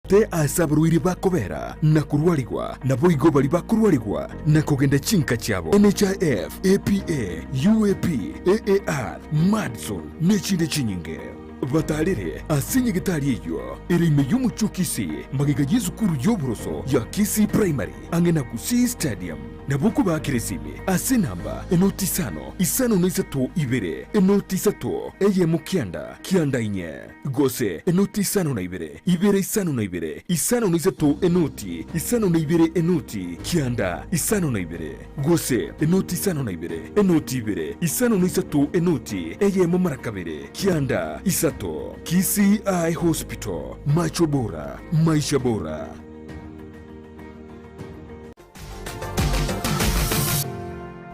Te aase abarwaire bakobera na korwarigwa, naboigo baria bakorwarigwa na kogenda chinka chiabo, NHIF, APA, UAP, AAR, Madison, nechinde chinyinge. Batarere ase nyagetari eyio ere ime y'omochie o Kisii, magega y'esukuru y'oboroso ya Kisii Primary, ang'e na Gusii Stadium. Nabo okobaakera esimi ase enamba enoti isano, isano na isato ibere, enoti isato, eyemo kianda, kianda inye. Gose enoti 52, ibere 52, 53 enoti, 52 enoti, kianda, 52. Gose enoti 52, enoti ibere, 53 enoti, eyemo mara kabere, kianda, isato. Kisii Eye Hospital, macho bora, maisha bora.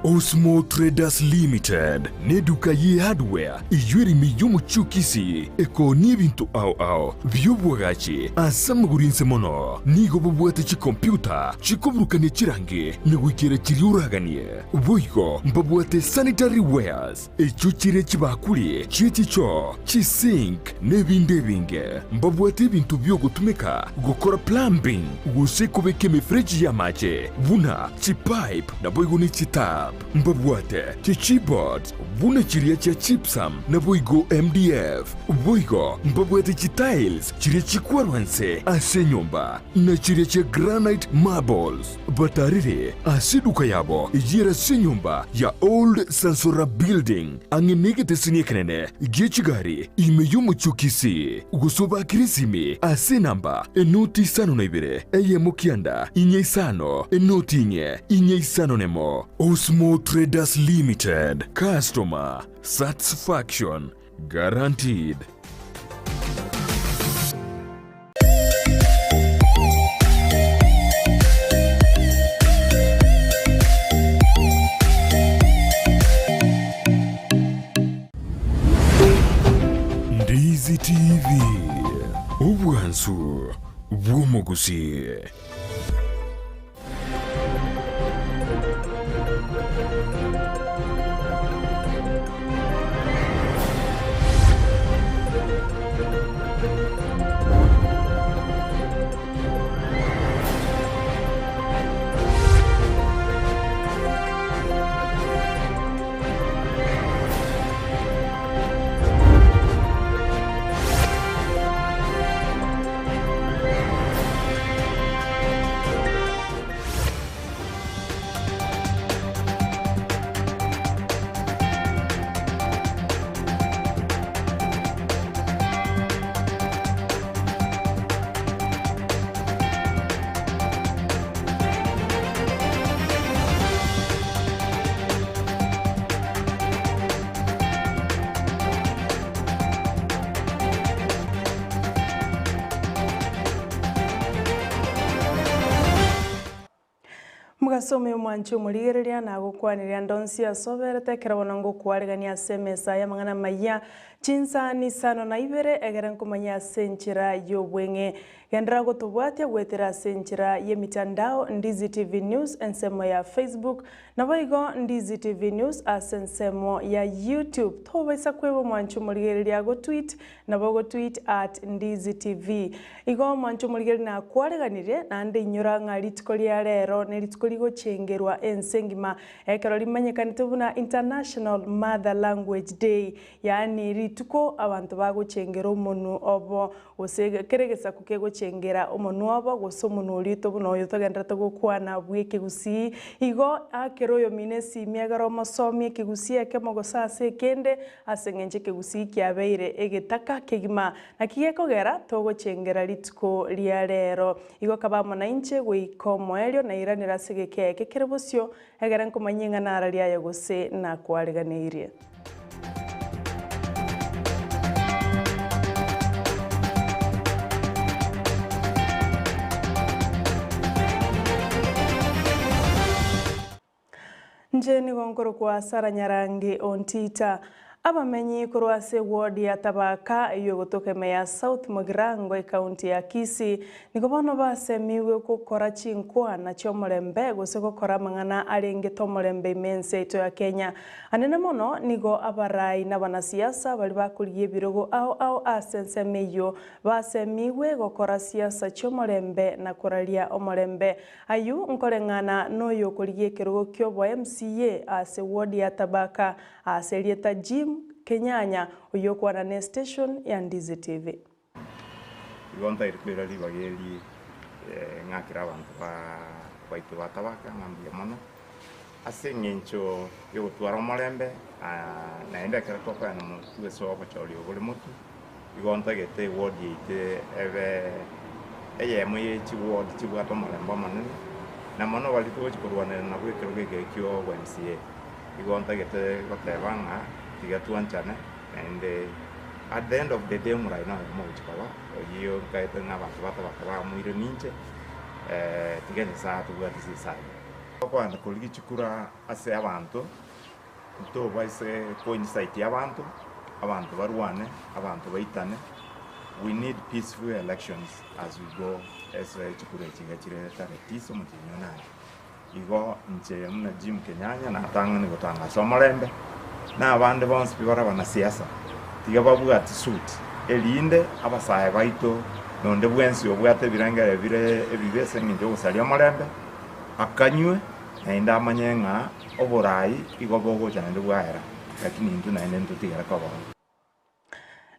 Osmo Traders Limited neduka ye hardware eyio ere ime y'omochie o Kisii ekoonia ebinto ao ao bi'obwagachi ase amagoro inse mono. Nigo bobwate chikompiuta chikoburukania chirangi na goikera chiria oraganie. Boigo mbabwate sanitary wares echio chire chibakuri chie chichoo, chisink na ebinde ebinge. Mbabwate ebinto bi'ogotumeka gokora plumbing gose kobeka emefereji y'amache buna chipipe naboigo ne chitap. Mbabwate chichipboards buna chiria chia gypsum naboigo MDF. Boigo mbabwate chitiles chiria chikwarwa nse ase enyomba na chiria chia granite marbles. Batarire ase eduka yabo eyio ere ase enyomba ya Old Sansora Building, ang'e negeteseni ekenene gie chigari ime y'omochie o Kisii, gose obakire esimi ase enamba enoti 52 eyemo kianda inye isano enoti inye inye isano nemo. Osmo Traders Limited, Customer Satisfaction Guaranteed. Ndizi TV, obwansu bw'omogusii. Mogasome omwanche omorigereria, nagokwaneria ande onsi ase oberete, ekero bono ngokwaregania ase emesa y'amang'ana amayia, chinsani isano na ibere, egere nkomanye ase enchera y'obweng'e. Genderera gotobwatia goetera ase enchera y'emitandao, Ndizi TV News ensemo ya Facebook, Naboigo Ndizi TV News ase ensemo ya YouTube. Tobaisa kweba omwancho omorigereria agotweet, nabo ogotweet at Ndizi TV. Igo omwancho omorigereria nakwareganirie, naende inyora ng'a rituko ria rero nerituko rigochengerwa ense engima ekero rimanyekanete buna International Mother Language Day, yaani rituko abanto bagochengera omonwe obo Gose kera egesaku kegochengera omonwa obo, gose omonwa orioto buna oyo togendererete gokwana bw'ekegusii. Igo akera oyomino esimi egere omosomie ekegusii ekemo gose ase ekende, ase eng'encho ekegusii kiabeire egetaka kegima. Naki gekogera togochengera rituko ria rero. Igo kaba amo nainche goika omoerio, nairanere ase egeka eke kere bosio, egere nkomanyie ng'a nararie aye gose nakwareganeirie. Inche nigo nkorokwa Sara Nyarangi Ontita. Abamenyi korwa ase eward ya Tabaka eyio egotoka ime ya South Mugirango ecounty ya Kisii nigo bono basemigwe gokora chinkwana chi'omorembe gose gokora amang'ana arengete omorembe ime ense yaito ya Kenya. Anene mono nigo abarai na abanasiasa baria bakorigia ebirogo ao ao ase ensemo eyio basemigwe gokora siasa chi'omorembe na koraria omorembe. Ayio nkoreng'ana noyokorigia ekerogo ki'obo MCA ase ward ya Tabaka Ase erieta Jim Kenyanya, oyio okwana ne station ya Ndizi TV. Igo ntaire koira ribaga eri ng'akere abanto baito ba Tabaka ng'a mbuya mono ase eng'encho y'ogotwara omorembe, naende ekero tokoenda motwe ase obochori obore motwe, igo ntagete eward yaito ebe eyemo ye chiward chibwate omorembe omonene, na mono baria togochia korwanera nabwo ekerogo eke kia obo MCA. Igo ntagete goteba ng'a tiga twanchane, naende at the end of the day omorai noyomo ogochia koba, oyio nkaete ng'a abanto batabaka bamoire ninche, tiga Nyasaye atobwate ase esaga. Tokoenda korigia chikura ase abanto, ntobaise ko incite abanto, abanto barwane, abanto baitane, we need peaceful elections as we go ase chikura echi iga chire tarehe tisa omotienyi o nane. Igo inche buna Jim Kenyanya natang'ani gotangasa omorembe, na abande bonsi pi bare abanasiasa, tiga babwati suit, erinde abasae baito na onde bwensi obwate ebirengere bire ebibe ase engencho y'ogosaria omorembe, akanywe, naende amanye ng'a oborai igo bogocha naende bwaera, lakini intwe naende ntotigere koba oo.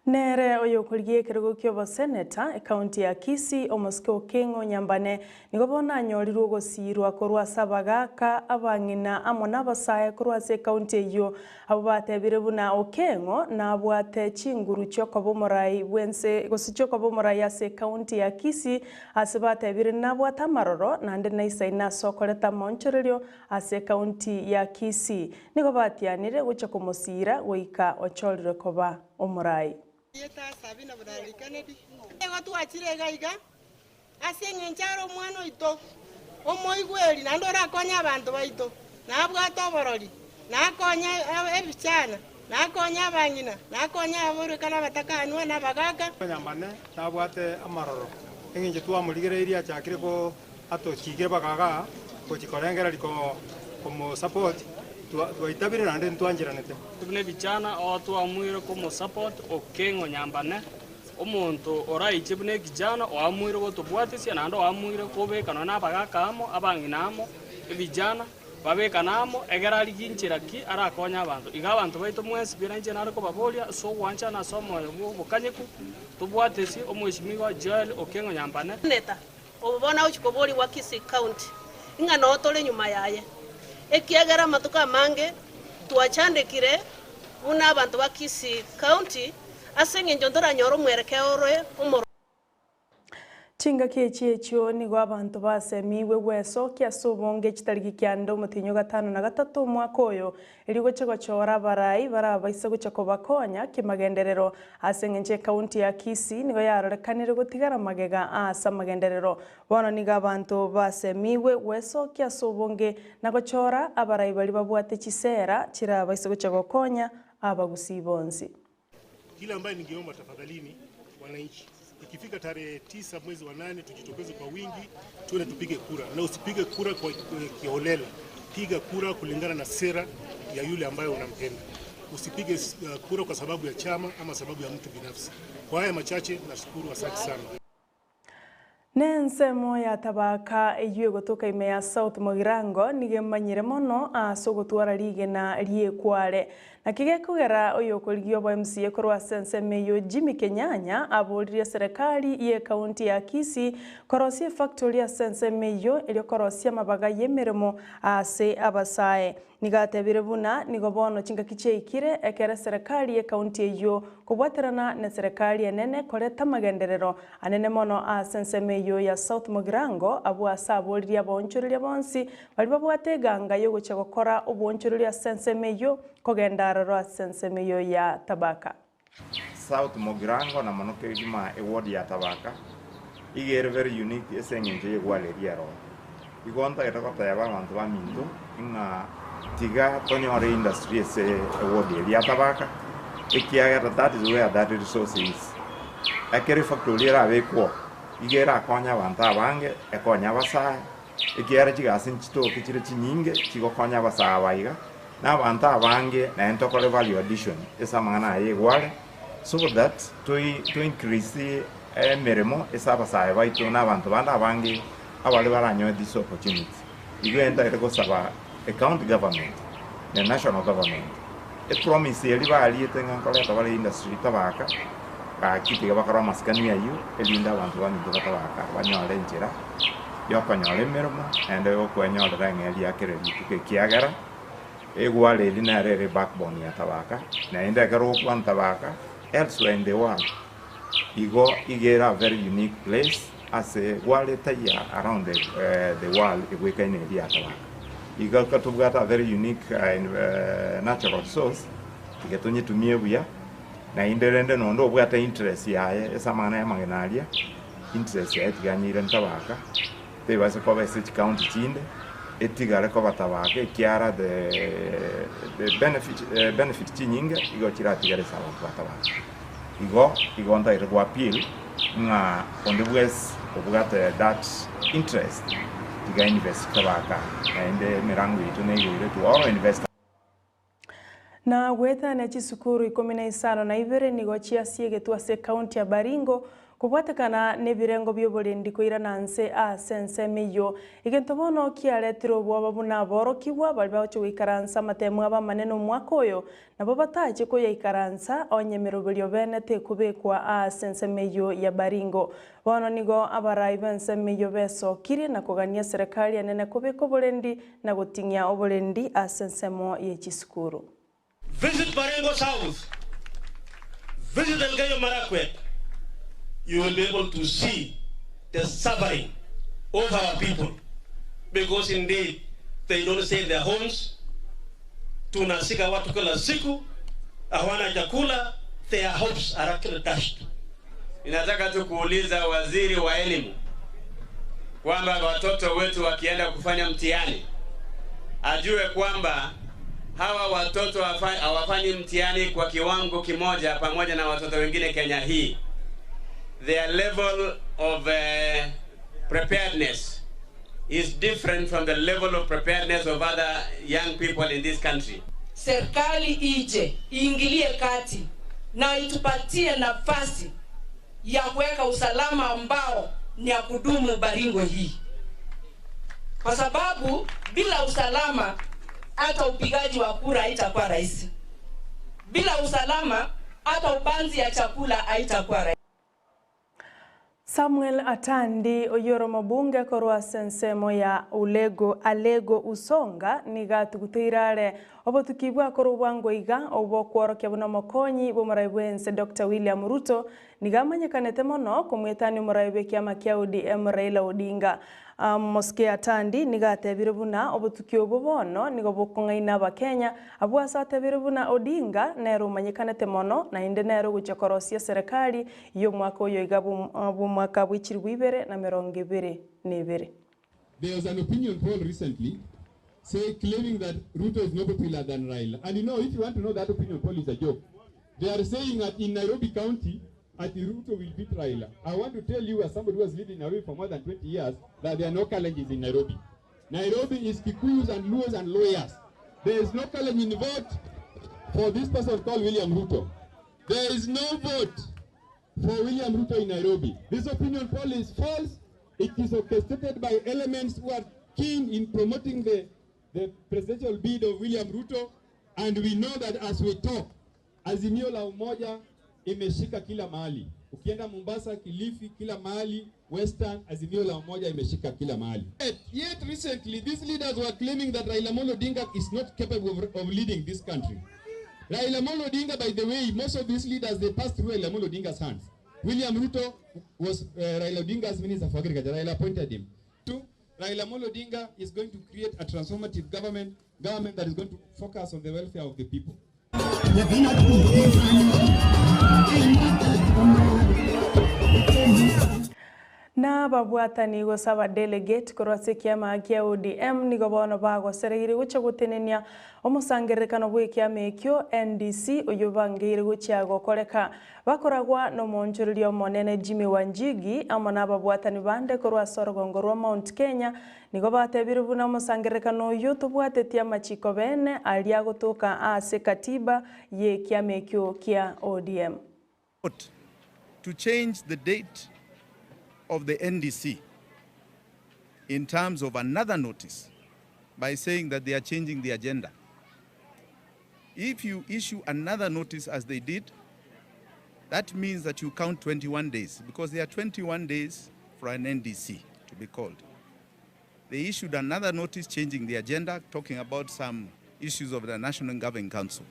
Nere oyokorigia ekerogo ki'oboseneta, ekaunti ya Kisii, omosike Okeng'o Nyambane, nigo bono anyorirwe ogosiirwa korwa ase abagaaka, abang'ina amo nabasae korwa ase ekaunti eyio. Abwo batebire buna Okeng'o nabwate chinguru chiokoba omorai bwense gose chiokoba omorai ase ekaunti ya Kisii ase batebire nabwate amaroro naende naisaine ase okoreta amaonchorerio Ase ekaunti ya Kisii nigo batianire gochia komosiira goika ochorirwe koba omorai. Erieta Sabina Burari Kennedy. Nigo twachire iga iga ase engencho are omwana oito omoigweri naende orakonye abanto baito, na abwate oborori, na akonye ebichana, na akonye abang'ina, na akonye ababoreka na abatakanwa, na abagaaka. Nyambane nabwate amaroro, engencho twamorigereirie achakire ko Atochiikire bagaga gochia korengereria komosupport, twaitabire naende ntwancheranete. Buna ebichana oo twamuire komosupport Okeng'o Nyambane, omonto oraiche buna ekijana oamuire gotobwatisia naende oamuire kobeka nonya na abagaka amo, abang'ina amo, ebijana, babekane amo, egere arigie inchera ki arakonye abanto. Iga abanto baito mwensi bire inche nare kobaboria ase ogwanchana ase omoyo bw'obokanyeku, tobwatesie Omweshimiwa Joel Okeng'o Nyambane. Senator, Obo bono agochia koborigwa Kisii County, ng'a noo tore nyuma yaye, ekiagera amatuko amange twachandekire buna abanto ba Kisii County ase eng'encho ntoranyore omwerekeo ore omoro. Chingaki echi echio nigo abanto basemigwe gwesokia ase obonge chitariki kianda omotienyi o gatano na gatato omwaka oyo, Erio gochia gochora abarai barabaise gochia kobakonya kimagenderero, ase engencho ekaunti ya Kisii nigo yarorekanire gotigara magega aase amagenderero. Bono nigo abanto basemigwe gwesokia ase obonge na gochora abarai baria babwate chisera chirabaise gochia gokonya abagusii bonsi. Kile ambaye ningeomba tafadhalini wananchi, ikifika tarehe 9 mwezi wa 8 tujitokeze kwa wingi, tuende tupige kura, na usipige kura kwa kiholela. Piga kura kulingana na sera ya yule ambaye unampenda. Usipige kura kwa sababu ya chama ama sababu ya mtu binafsi. Kwa haya machache nashukuru, asante sana. Nensemo ya Tabaka eyio egotoka ime ya South Mugirango nigo emanyire mono ase ogotwara rigena ri'ekware. Naki gekogera oyokorigia obo MCA korwa ase ensemo eyio Jimmy Kenyanya aboririe eserekari y'ecounty ya Kisii korosia efactory ase ensemo eyio erio korosia amabaga y'emeremo ase abasae. Nigo atebire buna nigo bono chingaki chiaikire ekero eserekari y'ecounty eyio kobwaterana neserekari enene koreta amagenderero anene mono ase ensemo eyio ya South Mugirango abwo ase aboririe abaonchoreria bonsi baria babwate eganga y'ogochia gokora obwoonchoreria ase ensemo eyio kogenda aroro ase ensemo eyio ya Tabaka. South Mugirango na mono kegima eward ya Tabaka iga ere very unique ase eng'encho y'egware eria eroo. Igo ntagete goteba abanto baminto ng'a tiga tonyore industry ase eward eria ya Tabaka. Ekiagera that is where that resource is. Ekero efactory erabekwe oo, iga erakonye abanto abange, ekonye abasae, ekiagera chigasi nchitoke chire chinyinge chigokonya abasae aba iga, na abanto abange naende tokore value addition ase amang'ana aya egware, so that toi to increase emeremo ase abasae baito na abanto bande abange abare baranyore this opportunity. Igo entagete gosaba ecounty government na national government epromise eria bariete ng'a nkoreta bare industry tabaka gaki tiga bakore amasikani ayio erinde abanto baminto batabaka banyore enchera yokonyora emeremo naende yokwenyorera eng'eria ya kera rituko ekiagera egware eria nere ere backbone ya tabaka naende ekero ogokwana tabaka elsewhere in the world igo iga ere a very unique place ase gware taiyo around the world egwekaine eria ya tabaka. Iga tobwate a very unique natural resource tiga tonyetumie buya naende rende nonde obwate interest yaye ase amang'ana ya amagena aria, interest yaye tiga anyeirane tabaka, tebase koba ase chicounty chinde, etigare koba tabaka ekiara the the benefit benefit chinyinge igo chiratigare ase abanto ba tabaka. Igo igo ntagete go appeal ng'a onde bwesi obwate that interest tiga invest tabaka naende emerango yaito neigoire to all investors. Na goetania chisukuru ikomi na isano na ibere nigo chiasiegetwe ase ekaunti ya Baringo kobwatekana nebirengo bioborendi koirana nse ase ensemo eyio. Egento bono kiaretire obwoba buna aborokigwa baria bagochia goikaransa amatemu abo amanene omwaka oyo Nabo batache koyaikaransa onye emeroberio bene tekobekwa aase ensemo eyio ya Baringo. Bono nigo abarai b'ensemo eyio besokirie na kogania eserekari enene kobeka oborendi na goting'ia oborendi ase ensemo ye chisukuru. Visit Baringo South, visit Elgeyo Marakwet, you will be able to see the suffering of our people because indeed they don't stay in their homes, Tunasika watu kila siku, hawana chakula, their hopes are actually dashed. Ninataka tu kuuliza waziri wa elimu kwamba watoto wetu wakienda kufanya mtihani ajue kwamba hawa watoto hawafanyi mtihani kwa kiwango kimoja pamoja na watoto wengine Kenya hii. Their level of preparedness is different from the level of preparedness of other young people in this country. Serikali ije iingilie kati na itupatie nafasi ya kuweka usalama ambao ni ya kudumu Baringo hii, kwa sababu bila usalama hata upigaji wa kura haitakuwa rahisi. Bila usalama hata upanzi ya chakula haitakuwa rahisi. Samuel Atandi oyio ore omobunge korwa ase ensemo ya Ulego Alego Usonga nigo atuguteire are obotuki bwakorwa bwango iga obwo okworokia buna omokonyi bw'omorai bw'ense Doctor William Ruto nigo amanyekanete mono komwetania omorai bw'ekiama kia ODM Raila Odinga. Omosike Atandi nigo atebire buna obotuki obwo bono nigo bokong'aina abakenya Abwo ase atebire buna Odinga nere omanyekanete mono naende nere ogochia korosia eserekari y'omwaka oyo iga bw'omwaka bwe chilifu ibere na emerongo ebere na ebere. There was an opinion poll recently say claiming that Ruto is more popular than Raila. And you know, if you want to know that opinion poll is a joke. They are saying that in Nairobi County, at Ruto will beat Raila. I want to tell you as somebody who has lived in Nairobi for more than 20 years, that there are no challenges in Nairobi. Nairobi is Kikuyus and Luos and lawyers. There is no challenge in vote for this person called William Ruto. There is no vote for William Ruto in Nairobi. This opinion poll is false. It is orchestrated by elements who are keen in promoting the, the presidential bid of William Ruto. And we know that as we talk, Azimio la Umoja imeshika kila mahali. Ukienda Mombasa, Kilifi, kila mahali, Western, Azimio la Umoja imeshika kila mahali. Yet, yet recently, these leaders were claiming that Raila Amolo Odinga is not capable of, of leading this country. Raila Amolo Odinga, by the way, most of these leaders, they passed through Raila Amolo Odinga's hands. William Ruto was uh, Raila Odinga's minister for agriculture. Raila appointed him. Two, Raila Amolo Odinga is going to create a transformative government, government that is going to focus on the welfare of the people. Na ababwatani gose abadelegate korwa ase ekiama kia ODM nigo bono bagosereire gochia gotenenia omosangererekano bw'ekiama ekio, NDC, oyio bangeire gochia gokoreka. Bakoragwa nomoonchoreria omonene Jimmy Wanjigi amo nababwatani bande korwa ase orogongo rwa Mount Kenya nigo batebire buna omosangererekano oyio tobwateti amachiko bene aria agotoka aase katiba y'ekiama ekio kia ODM. To change the date of the NDC in terms of another notice by saying that they are changing the agenda. If you issue another notice as they did, that means that you count 21 days because there are 21 days for an NDC to be called. They issued another notice changing the agenda, talking about some issues of the National Governing Council.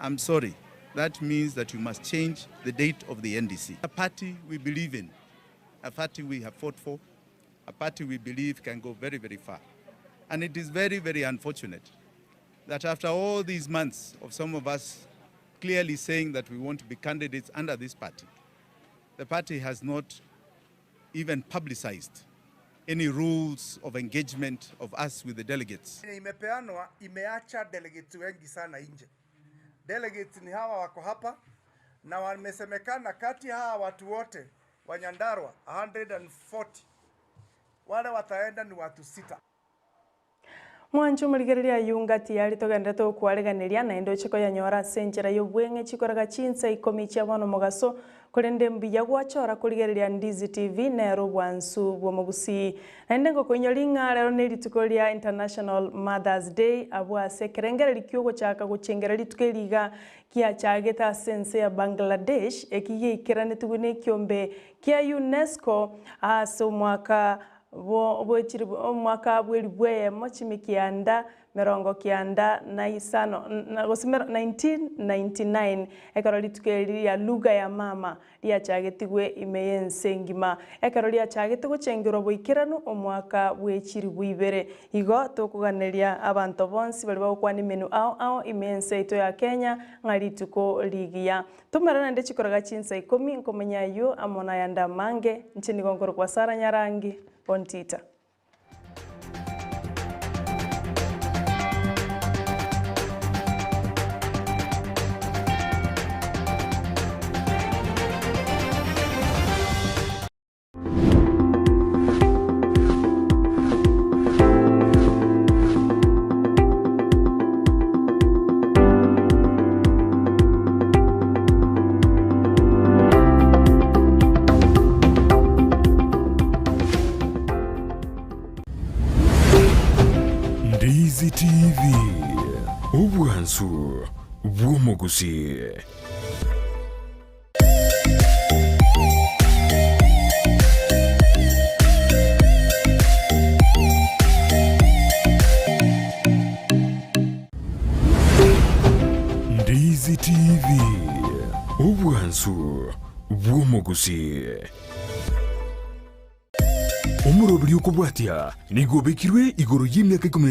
I'm sorry, that means that you must change the date of the NDC. A party we believe in, a party we have fought for, a party we believe can go very, very far. And it is very, very unfortunate that after all these months of some of us clearly saying that we want to be candidates under this party, the party has not even publicized any rules of engagement of us with the delegates. Imepeanwa imeacha delegates wengi sana nje. Delegates ni hawa wako hapa na wamesemekana kati ya hawa watu wote wa Nyandarua 140 wale wataenda ni watu sita. Mwanche omorigereria ayio ngati yaria togenderete gokwariganeria, naende oche koyanyora ase enchera y'obweng'e chikoraga chinsa ikomi chia bono mogaso, korende mbuya gwachora korigereria Ndizi TV nero obwansu bw'omogusii. Naende ngokoinyoria ng'a rero nerituko ria International Mothers Day abwo ase ekerengererio ki'ogochaka gochengera rituko eri iga giachagete ase ense ya Bangladesh eki giaikeranetigwe nekiombe kia UNESCO ase omwaka Omwaka bw'elifu eyemo chimikianda merongo kianda na isano, gose 1999, ekero rituko eri ria lugha ya mama riachagetigwe ime y'ense engima, ekero riachagete gochengerwa boikeranu omwaka bwe chilifu ibere. Igo tokoganeria abanto bonsi baria bagokwana emenwa ao ao ime y'ense yaito ya Kenya ng'a rituko rigiya. Tomera naende chikoroga chinsa ikomi nkomenya ayio amo nayande amange, inche nigo nkorokwa Sarah Nyarangi Ontita. Ndizi TV, obwansu bw'omogusii. Ndizi TV, obwansu bw'omogusii. Omoroberi okobwatia nigo obekirwe igoro y'emiaka ikomi na.